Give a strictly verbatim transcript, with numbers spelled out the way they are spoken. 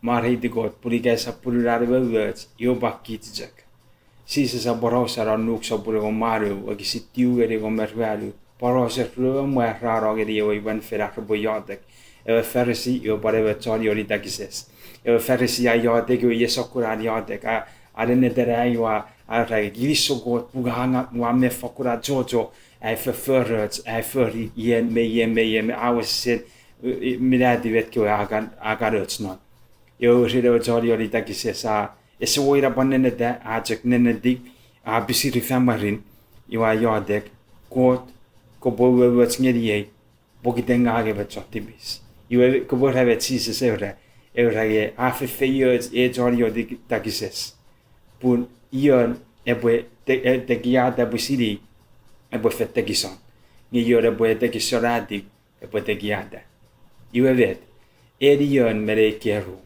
Mwareiti Kot pun ika esap punun an umoumoch, iwe pwan kich chok. Jises a porausa non Luk sopun engon me wanu, wokisin tiu ngeni engon me ruanu, porausen ruemon mwan ra no ngeni ewe imwen fen ar repwe iotek. Ewe Farisi iwe pwan ewe chon ioni takises. Ewe Farisi a iotek iwe iei sokkun an iotek, a, a nennetana iwe a, a ura, kinisou Kot pun ngang ua men fokkun achocho ai fofforoch, ai fori ien me ien me ien me a wesewesen, e, e, minatiwet kewe a kan, a kan och non. Iwe ren ewe chon ioni takises a, ese wor ina pwan nenneta, a chok nenneti, a pisiri fan mwarin, iwe a iotek, Kot, kopwe umoumoch ngeniei, pokiten ngang emon chon tipis. Iwe kopwe ura met Jises a ura, a ura nge a fefeioch ewe chon ioni takises. Pun ion epwe te-, e, tekiata pwisin i, epwe fen tekison. Nge ion epwe tekison atik, epwe tekiata. Iwe met, eni ion me nei kewe ru.